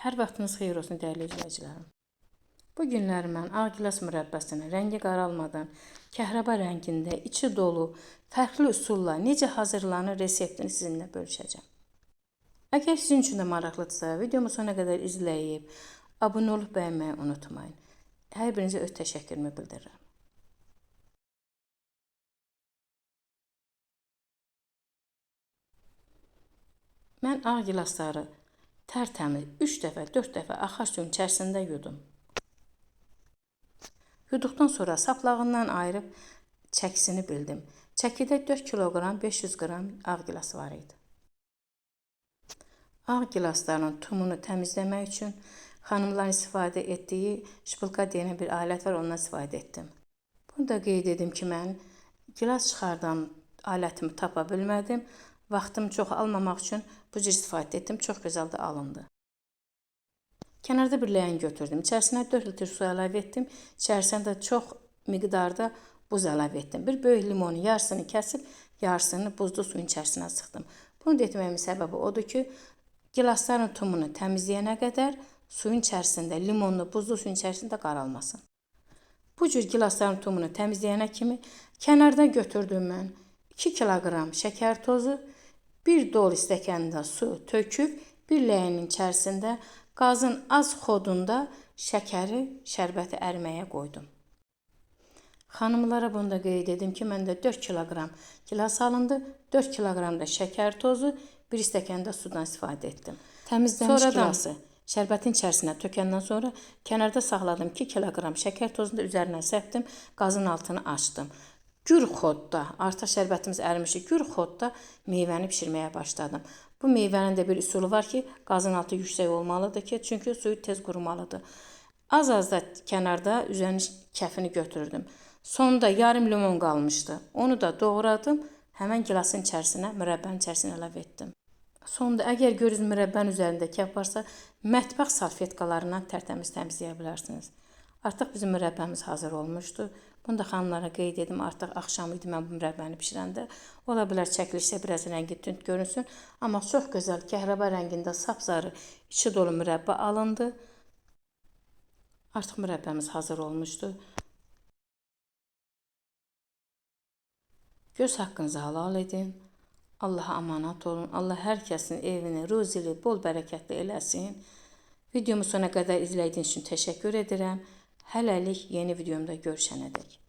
Hər vaxtınız xeyir olsun dəyərli izləyicilərim. Bu günlər mən ağ gilas mürəbbəsini rəngi qaralmadan kəhrəba rəngində içi dolu fərqli üsulla necə hazırlanır reseptini sizinlə bölüşəcəm. Əgər sizin üçün də maraqlıdırsa, videomu sona qədər izləyib, abunə olub bəyənməyi unutmayın. Hər birinizə öz təşəkkürümü bildirirəm. Mən ağ gilasları tərtəmiz 3 dəfə, 4 dəfə axar suyun içərisində yudum. Yuduqdan sonra saplağından ayırıb çəkisini bildim. Çəkidə 4 kiloqram 500 qram ağ gilas var idi. Ağ gilasların tumunu təmizləmək üçün xanımların istifadə etdiyi şpılka deyilən bir alət var, ondan istifadə etdim. Bunu da qeyd edim ki, mən gilas çıxardan alətimi tapa bilmədim. Vaxtımı çox almamaq üçün bu cür istifadə etdim. Çox gözəl də alındı. Kənarda bir ləyən götürdüm. İçərisinə 4 litr su əlavə etdim. İçərisinə də çox miqdarda buz əlavə etdim. Bir böyük limonun yarısını kəsib, yarısını buzlu suyun içərisinə sıxdım. Bunu da etməyimin səbəbi odur ki, gilasların tumunu təmizləyənə qədər suyun içərisində, limonlu buzlu suyun içərisində qaralmasın. Bu cür gilasların tumunu təmizləyənə kimi kənardan götürdüm mən 2 kiloqram şəkər tozu, bir dolu stəkanda su töküb bir ləyənin içərisində qazın az xodunda şəkəri, şərbəti əriməyə qoydum. Xanımlara bunu da qeyd edim ki, məndə 4 kiloqram gilas alındı, 4 kiloqram da şəkər tozu, bir stəkanda sudan istifadə etdim. Təmizlənmiş gilası şərbətin içərisinə tökəndən sonra kənarda saxladım 2 kiloqram şəkər tozunu da üzərinə səpdim, qazın altını açdım. Gür xodda, artıq şərbətimiz ərimişdi, gür xodda meyvəni bişirməyə başladım. Bu meyvənin də bir üsulu var ki, qazın altı yüksək olmalıdır ki, çünki suyu tez qurumalıdır. Az-az da kənarda üzərinin kəfini götürdüm. Sonda yarım limon qalmışdı. Onu da doğradım, həmən gilasın içərisinə, mürəbbənin içərisinə əlavə etdim. Sonda əgər görürüz mürəbbənin üzərində kəf varsa, mətbəx salfetkalarından tərtəmiz təmizləyə bilərsiniz. Artıq bizim mürəbbəmiz hazır olmuşdu. Bunu da xanımlara qeyd edim. Artıq axşam idi mən bu mürəbbəni bişirəndə. Ola bilər çəkilişdə biraz rəngi tünd görünsün. Amma çox gözəl kəhrəba rəngində sapsarı içi dolu mürəbbə alındı. Artıq mürəbbəmiz hazır olmuşdu. Göz haqqınızı halal edin. Allaha amanat olun. Allah hər kəsin evini ruzili, bol bərəkətli eləsin. Videomu sona qədər izlədiyiniz üçün təşəkkür edirəm. Hələlik yeni videomda görüşənədək.